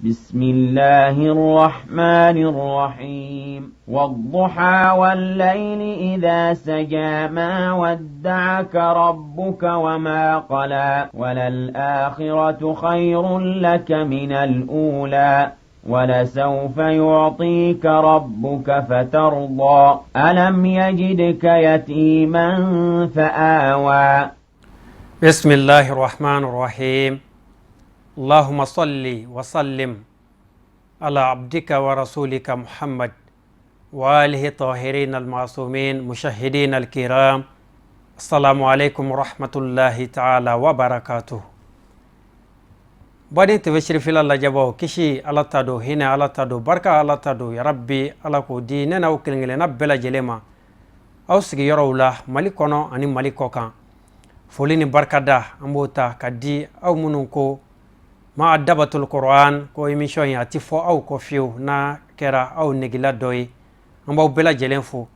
بسم الله الرحمن الرحيم. والضحى والليل إذا سجى، ما ودعك ربك وما قلى، وللآخرة خير لك من الأولى، ولسوف يعطيك ربك فترضى. ألم يجدك يتيما فآوى. بسم الله الرحمن الرحيم. اللهم صل وسلم على عبدك ورسولك محمد وآله الطاهرين المعصومين. مشاهدين الكرام، السلام عليكم ورحمة الله تعالى وبركاته. Baden TV Sirifila lajɛbaw, kisi Ala ta don, hinɛ Ala ta don, barika Ala ta don. Ya Rabbi, Ala k'o di ne n'aw kelen kelenna bɛɛ lajɛlen ma aw sigiyɔrɔw la, Mali kɔnɔ ani Mali kɔ kan. Foli ni barikada, an b'o ta ka di aw minnu ko ma dabatul Quran, ko émission in a ti fɔ aw kɔ fiyewu n'a kɛra aw negila dɔ ye. An b'aw bɛɛ lajɛlen fo,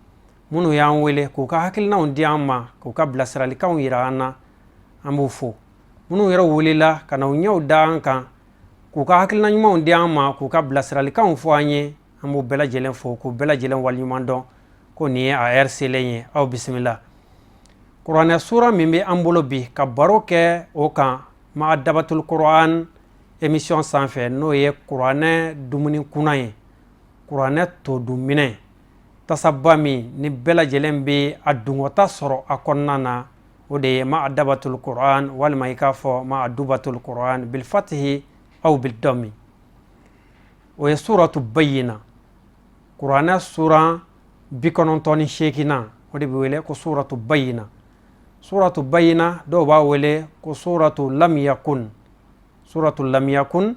minnu y'an wele k'u ka hakilinaw di an ma, k'u ka bilasiralikanw yira an na, an b'u fo. Minnu yɛrɛ wulila ka na u ɲɛw da an kan, k'u ka hakilina ɲumanw di an ma, k'u ka bilasiralikanw fɔ an ye, an b'u bɛɛ lajɛlen fo, k'u bɛɛ lajɛlen waleɲuman dɔn. Ko nin ye a heure selen ye, aw bisimila. Kuranɛ sura min bɛ an bolo bi ka baro kɛ o kan ma dabatul Kuran émission sanfɛ, n'o ye kuranɛ dumuni kunna ye, kuranɛ todunminɛ tasaba min ni bɛɛ lajɛlen bɛ a dungɔta sɔrɔ a kɔnɔna na, o de ye ma adabatul Quran, walima i k'a fɔ ma adubatul Quran bilfatihi aw bidɔmi. O ye suratu Bayina, kuranɛ suran 98nan, o de bɛ wele ko suratu Bayina. Suratu Bayina, dɔw b'a wele ko suratu Lam Yakun, suratu Lam Yakun.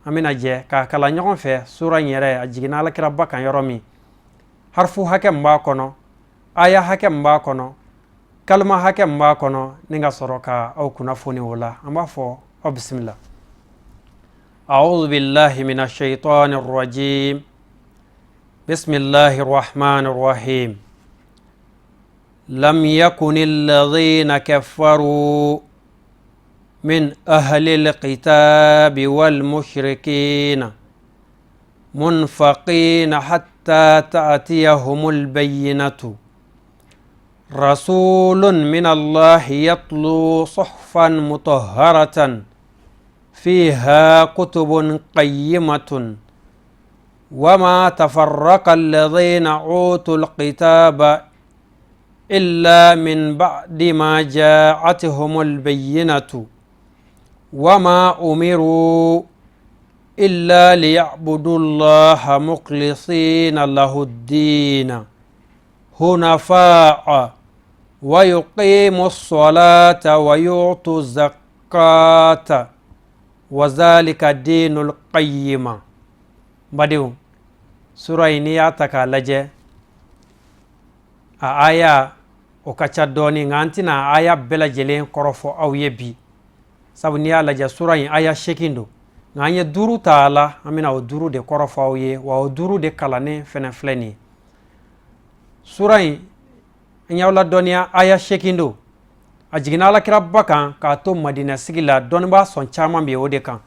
An bɛna jɛ k'a kalan ɲɔgɔn fɛ. Sura in yɛrɛ, a jiginna alakiraba kan yɔrɔ min, harfu hakɛ min b'a kɔnɔ, aya hakɛ min b'a kɔnɔ, kalima hakɛ min b'a kɔnɔ, ni ka sɔrɔ ka aw kunnafoni o la. An b'a fɔ aw bisimila. أعوذ بالله من الشيطان الرجيم. بسم الله الرحمن الرحيم. لم يكن الذين كفروا من أهل الكتاب والمشركين منفكين حتى تأتيهم البينة، رسول من الله يتلو صحفا مطهرة فيها كتب قيمة، وما تفرق الذين أوتوا الكتاب إلا من بعد ما جاءتهم البينة، وما أمروا إلا ليعبدوا الله مخلصين له الدين حنفاء ويقيموا الصلاة ويؤتوا الزكاة وذلك دين القيمة. Badenw, sura in, n'i y'a ta k'a lajɛ, a aya o ka ca dɔɔni, nka an tɛna aya bɛɛ lajɛlen kɔrɔfɔ aw ye bi, sabu n'i y'a lajɛ, sura in aya 8 don, nka an ye duuru ta a la. An bɛna o duuru de kɔrɔfɔ aw ye, wa o duuru de kalannen fɛnɛ filɛ nin ye. Sura in, an y'aw ladɔnniya, aya 8 don. A jiginna alakiraba kan k'a to Madina sigi la. Dɔnnibaa sɔn caman bɛ o de kan,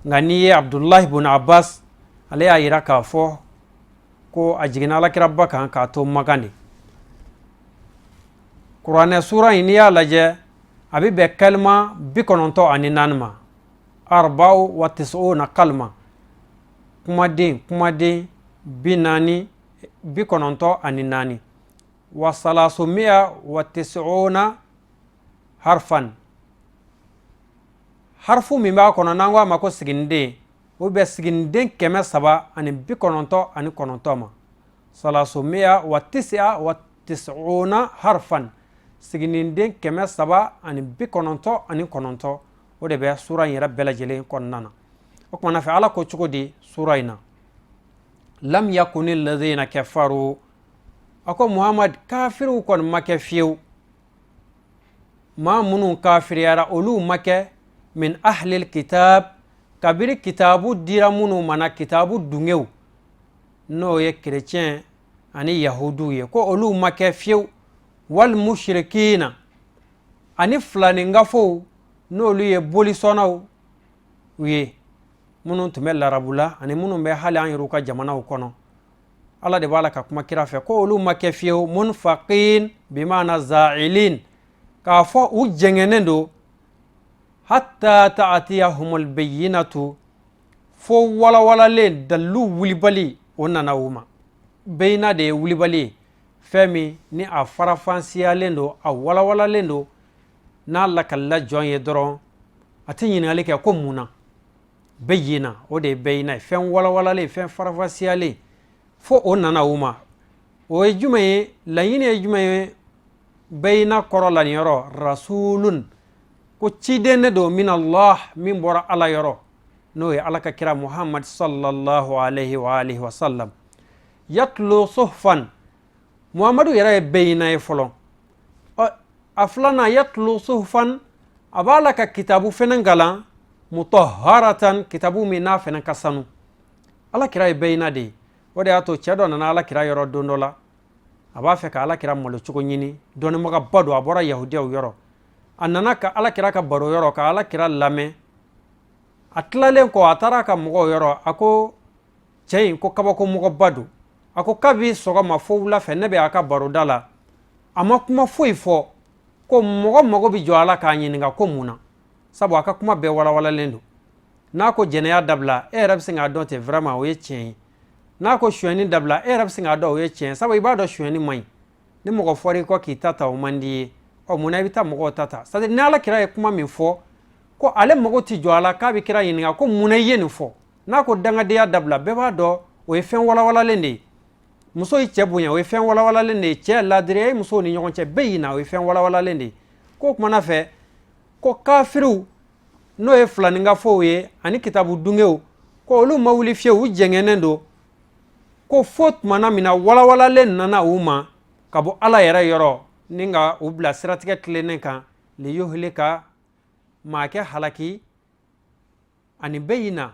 nka n'i ye Abdulahi bun Abbas, ale y'a yira k'a fɔ ko a jiginna alakiraba kan k'a to Makan de. Kuranɛ sura in, n'i y'a lajɛ, a bɛ bɛn kalima 94 ma, arbaw wa tisuna kalima, kumaden 94, wa salasumia wa tisuna harfan. Harfu min b'a kɔnɔ, n'an ko a ma ko siginiden, o bɛ siginiden 399 ma, salasumia wa tisia wa tisuna harfan, siginiden 399, o de bɛ sura in yɛrɛ bɛɛ lajɛlen kɔnɔna na. O kumana fɛ, Ala ko cogo di sura in na? Lam yakuni ladina kafaru. A ko Muhamad, kafiriw kɔni ma kɛ fiyewu. Maa minnu kafiriyara, olu ma kɛ min ahlil kitab, kabiri kitabu dira minnu ma na, kitabu dungew, n'o ye kerecɛn ani yahudiw ye, ko olu ma kɛ fiyewu. Wal mushrikina, ani filaninkafow, n'olu ye bolisɔnnaw ye. Minnu tun bɛ larabu la ani minnu bɛ hali an yɛrɛw ka jamanaw kɔnɔ, Ala de b'a la ka kuma kira fɛ ko olu ma kɛ fiyewu munfakin, bimana zailin, k'a fɔ u jɛngɛnen don, hatta ta'tiyahumul bayyinatu, fo walawalalen dalilu wulibali o nana u ma. Beyina de ye wulibali ye, fɛn min ni a farafansiyalen don, a walawalalen don, n'a lakalila jɔn ye dɔrɔn, a tɛ ɲininkali kɛ ko mun na. Beyina, o de ye beyina ye, fɛn walawalalen, fɛn farafansiyalen, fo o nana u ma. O ye jumɛn ye? Laɲini ye jumɛn ye beyina kɔrɔ la nin yɔrɔ? Rasulun, ko ciden de don, min Allah, min bɔra Ala yɔrɔ, n'o ye Ala ka kira Muhammad sallallahu alaihi wa alihi wa sallam. Yatlu suhfan, Muhammadu yɛrɛ ye beyina ye fɔlɔ. A filanan, yatlu suhfan, a b'a la ka kitabu fɛnɛ kalan, mutahharatan, kitabu min n'a fɛnɛ ka sanu. Ala kira ye beyina de ye. O de y'a to cɛ dɔ nana Ala kira yɔrɔ don dɔ la, a b'a fɛ ka Ala kira malocogo ɲini. Dɔnnibagaba don, a bɔra yahudiyaw yɔrɔ. A nana ka Ala kira ka baro yɔrɔ ka Ala kira lamɛn. A tilalen kɔ, a taara a ka mɔgɔw yɔrɔ. A ko cɛ in ko kabako mɔgɔba don. A ko kabi sɔgɔma fo wula fɛ, ne bɛ a ka baroda la, a ma kuma foyi fɔ ko mɔgɔ mago bɛ jɔ a la k'a ɲininka ko mun na, sabu a ka kuma bɛɛ walawalalen don. N'a ko jɛnɛya dabila, e yɛrɛ bɛ se k'a dɔn ten, vraiment o ye tiɲɛ ye. N'a ko sonyɛni dabila, e yɛrɛ bɛ se k'a dɔn o ye tiɲɛ ye, sabu i b'a dɔn sonyɛni man ɲi. Ni mɔgɔ fɔra i kɔ k'i ta ta, o man di ye. Ɔ, mun na i bɛ taa mɔgɔw ta ta? C'est à dire, ni Ala kira ye kuma min fɔ, ko ale mago tɛ jɔ a la k'a bɛ kira ɲininka ko mun na i ye nin fɔ. N'a ko dangadenya dabila, bɛɛ b'a dɔn o ye fɛn walawalalen de ye. Muso ye cɛ bonya, o ye fɛn walawalalen de ye. Cɛ ladiriya ye musow ni ɲɔgɔn cɛ, bɛɛ yina, o ye fɛn walawalalen de ye. K'o kumana fɛ ko kafiriw, n'o ye filaninkafow ye ani kitabu dungew, ko olu ma wuli fiyewu, u jɛngɛnnen don, ko fo tumana min na walawalalen nana u ma ka bɔ Ala yɛrɛ yɔrɔ ni ka u bila siratigɛ tilennen kan, liyuhlika, maa kɛ halaki ani beyina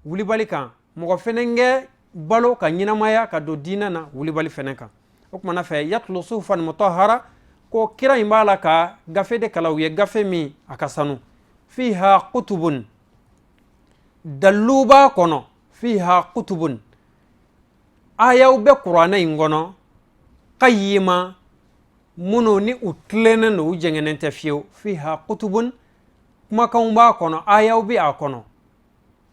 wulibali kan, mɔgɔ fɛnɛ kɛ balo ka ɲɛnamaya ka don diinɛ na wulibali fɛnɛ kan. O kumana fɛ, yatlu suhufan mutahhara, ko kira in b'a la ka gafe de kalan u ye, gafe min a ka sanu, fiha kutubun, dalilu b'a kɔnɔ, fiha kutubun, ayaw bɛ kuranɛ in kɔnɔ, qayyima, minnu ni u tilennen don, u jɛngɛnen tɛ fiyewu. Fiha kutubun, kumakanw b'a kɔnɔ, ayaw bɛ a kɔnɔ,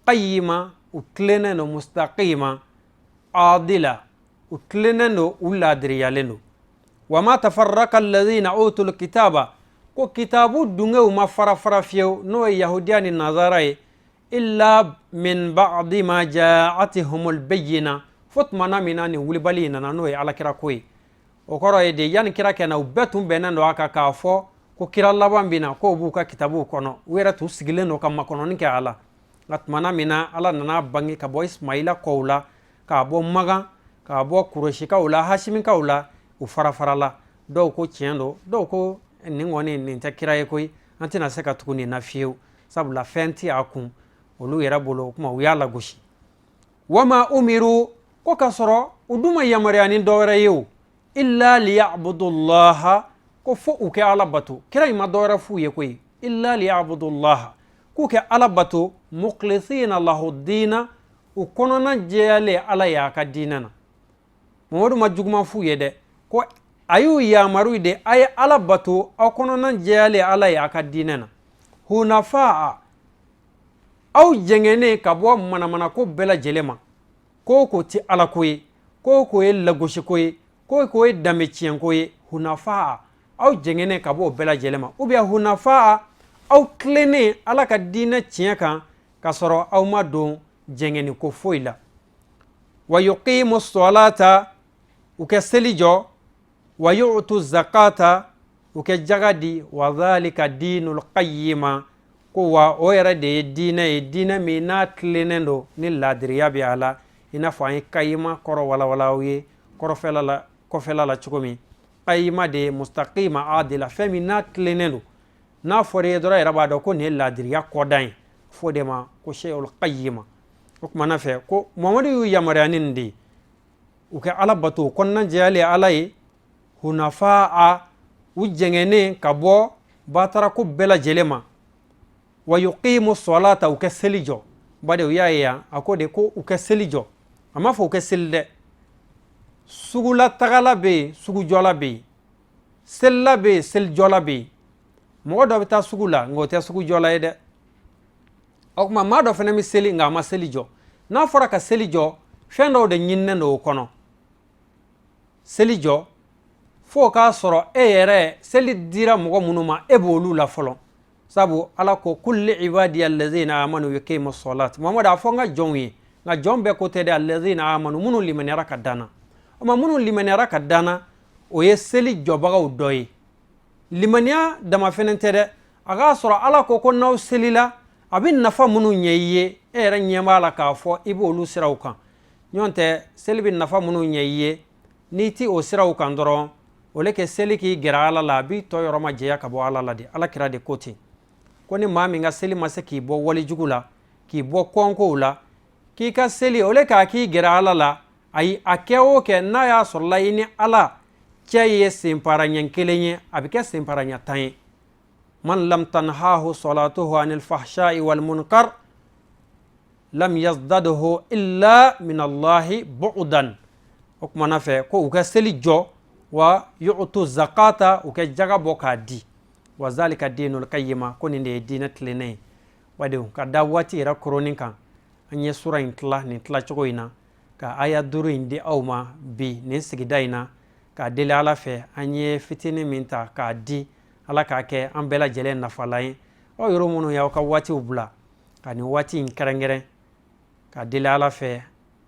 qayyima, u tilennen don, mustaqima, adila, u tilennen don, u laadiriyalen don. Wama tafarraka alladhina utul kitaba, ko kitabu dungew ma fara fara fiyewu, n'o ye yahudiya ni nazara ye, illa min ba'di ma ja'atihumul bayyina, fo tumana min na nin wulibali in nana, n'o ye alakira ko ye. O kɔrɔ ye de, yanni kira kɛ na, u bɛɛ tun bɛnnen don a kan k'a fɔ ko kira laban bɛ na, k'o b'u ka kitabuw kɔnɔ. U yɛrɛ tun sigilen don ka makɔnɔni kɛ a la. Nka tumana min na Ala nana bange ka bɔ Ismaila kɔw la, k'a bɔ Magan, k'a bɔ Kurosikaw la, Hasimikaw la, u farafarala. Dɔw ko tiɲɛ don, dɔw ko nin kɔni nin tɛ kira ye koyi, an tɛna se ka tugu nin na fiyewu, sabula fɛn tɛ a kun olu yɛrɛ bolo. O kuma, u y'a lagosi. Wama umiru, ko k'a sɔrɔ u dun ma yamaruya ni dɔwɛrɛ ye o, illa liyabudullaha, ko fo u kɛ Ala bato. Kira in ma dɔwɛrɛ f'u ye koyi, illa liyabudullaha, k'u kɛ Ala bato, mukhlisina lahu diina, u kɔnɔna jɛyalen Ala ye a ka diinɛ na. Mamadu ma juguman f'u ye dɛ, ko a y'u yamaru de, a ye Ala bato aw kɔnɔna jɛyalen Ala ye a ka diinɛ na, hunafaa, aw jɛngɛnnen ka bɔ manamanako bɛɛ lajɛlen ma, ko o ko tɛ Ala ko ye, ko o ko ye lagosiko ye, ko o ko ye danbe tiɲɛko ye. Hunafaa, aw jɛngɛnnen ka bɔ o bɛɛ lajɛlen ma, ou bien hunafaa, aw tilennen Ala ka diinɛ tiɲɛ kan, k'a sɔrɔ aw ma don jɛngɛni ko foyi la. Wa yuqimu salata, u kɛ seli jɔ, wa yu'tu zakata, u kɛ jaga di, wa dhalika dinul qayyima, ko wa o yɛrɛ de ye diinɛ ye, diinɛ min n'a tilennen don, ni laadiriya bɛ a la, i n'a fɔ an ye kayima kɔrɔ walawala aw ye kɔrɔfɛla la, kɔfɛla la cogo min. Kayima de ye mustaqima, adila, fɛn min n'a tilennen don, n'a fɔra i ye dɔrɔn, yɛrɛ b'a dɔn ko nin ye laadiriya kɔdan ye, fo de ma ko shay'ul qayyima. O kumana fɛ, ko Muhamadu y'u yamaruya ni nin de ye, u kɛ Ala bato u kɔnɔna jɛyalen Ala ye, hunafaa, u jɛngɛnnen ka bɔ batarako bɛɛ lajɛlen ma, wa yuqimu salata, u kɛ seli jɔ. Badenw y'a ye yan, a ko de ko u ka seli jɔ. A m'a fɔ u ka seli dɛ. Sugulatagala bɛ yen, sugujɔla bɛ yen, selila bɛ yen, selijɔla bɛ yen. Mɔgɔ dɔ bɛ taa sugu la, nka o tɛ sugujɔla ye dɛ. O tuma, maa dɔ fana bɛ seli, nka a ma seli jɔ. N'a fɔra ka seli jɔ, fɛn dɔw de ɲininen don o kɔnɔ. Seli jɔ, fo k'a sɔrɔ e yɛrɛ, seli dira mɔgɔ minnu ma, e b'olu la fɔlɔ. Sabu Ala ko: "Qul li ibadiya allazina amanu yuqimu salat." Muhamadu, a fɔ n ka jɔnw ye, nka jɔn bɛɛ ko tɛ dɛ. Allazina amanu, minnu limaniyara ka danna. O ma, minnu limaniyara ka danna, o ye seli jɔbagaw dɔ ye. Limaniya dama fɛnɛ tɛ dɛ, a k'a sɔrɔ Ala ko ko n'aw selila, a bɛ nafa minnu ɲɛ i ye, e yɛrɛ ɲɛ b'a la k'a fɔ i b'olu siraw kan. Ɲɔgɔn tɛ, seli bɛ nafa minnu ɲɛ i ye, n'i ti o siraw kan dɔrɔn, o le kɛ seli k'i gɛrɛ Ala la, a b'i tɔ yɔrɔ ma jɛya ka bɔ Ala la de. Ala kira de ko ten, ko ni maa min ka seli ma se k'i bɔ walijugu la, k'i bɔ kɔnkow la, k'i ka seli o le k'a k'i gɛrɛ Ala la, ayi, a kɛ o kɛ, n'a y'a sɔrɔla i ni Ala cɛ ye senpara ɲɛ kelen ye, a bɛ kɛ senpara ɲɛ 10 ye. Man lam tanhahu salatuhu anil fahsha'i wal munkar lam yazdadhu illa min Allahi bu'dan. O kumana fɛ ko u ka seli jɔ, wa yu'tu zakata, u ka jaga bɔ k'a di, wa zalika dinul qayyima, ko nin de ye diinɛ tilennen ye. Badenw, ka da waati yɛrɛ koronin kan, an ye sura in tila nin tilacogo in na, ka aya 5 in di aw ma bi nin sigida in na. K'a deli Ala fɛ, an ye fitinin min ta k'a di, Ala k'a kɛ an bɛɛ lajɛlen nafalan ye. Aw yɔrɔ minnu y'aw ka waatiw bila ka nin waati in kɛrɛnkɛrɛn, ka deli Ala fɛ,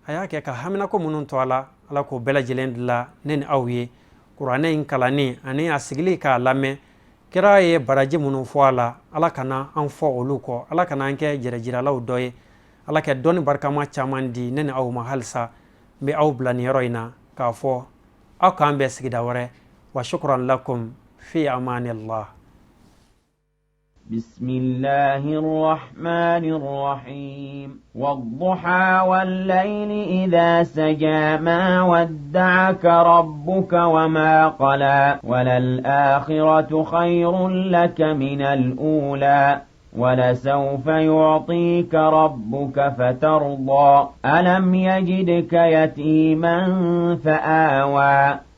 a y'a kɛ ka haminako minnu to a la, Ala k'o bɛɛ lajɛlen dilan ne ni aw ye. Kuranɛ in kalanni ani a sigili k'a lamɛn, kira ye baraji minnu fɔ a la, Ala kana an fɔ olu kɔ, Ala kana an kɛ jɛrɛjiralaw dɔ ye. Ala kɛ dɔnni barikama caman di ne ni aw ma halisa. N bɛ aw bila nin yɔrɔ in na k'a fɔ aw k'an bɛn sigida wɛrɛ. Wa shukran lakum, fi amanillah. بسم الله الرحمن الرحيم. والضحى والليل إذا سجى، ما ودعك ربك وما قلى، وللآخرة خير لك من الأولى، ولسوف يعطيك ربك فترضى. ألم يجدك يتيما فآوى.